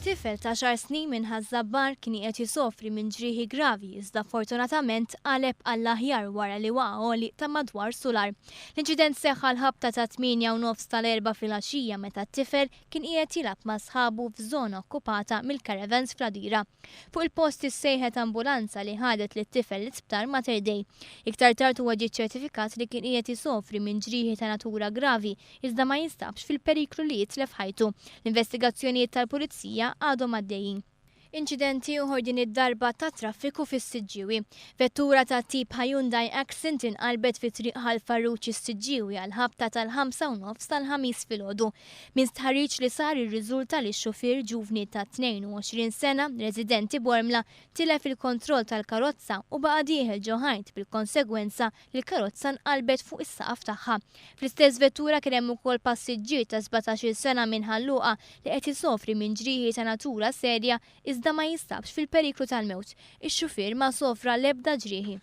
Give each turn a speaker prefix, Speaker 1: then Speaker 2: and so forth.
Speaker 1: Tifel ta' għaxar snin minn Ħaż-Żabbar kien qiegħed isofri minn ġrieħi gravi iżda fortunatament qaleb għall-aħjar wara li waqa' għoli ta' madwar sular. L-inċident seħħ għall-ħabta tat-tmienja u nofs tal-Erbgħa filgħaxija meta t-tifel kien qiegħed jilgħab ma' sħabu f'żona okkupata mill-caravans fl-Għadira. Fuq il-post issejħet ambulanza li ħadet lit-tifel l-Isptar Mater Dei. Iktar tard huwa ġie ċċertifikat li kien qiegħed isofri minn ġrieħi ta' natura gravi iżda ma jinstabx fil-periklu li jitlef ħajtu. L-investigazzjonijiet tal-Pulizija għadhom għaddejjin. Inċident ieħor din id-darba tat-traffiku fis-Siġġiewi. Vettura tat-tip Hyundai Accent inqalbet fi Triq Ħal Farruġ is-Siġġiewi għall-ħabta tal-ħamsa u nofs tal-Ħamis filgħodu. Minn stħarriġ li sar irriżulta li x-xufier ġuvni ta' 22 sena, residenti Bormla, tilef il-kontroll tal-karozza u baqa' dieħel ġo ħajt bil-konsegwenza li l-karozza nqalbet fuq is-saqaf tagħha. Fl-istess vettura kien hemm ukoll passiġġier ta' 17-il sena minn Ħal Luqa li qed isofri minn ġrieħi ta' natura serja iżda ma jinstabx fil-periklu tal-mewt. Ix-xufier ma sofra l-ebda ġrieħi.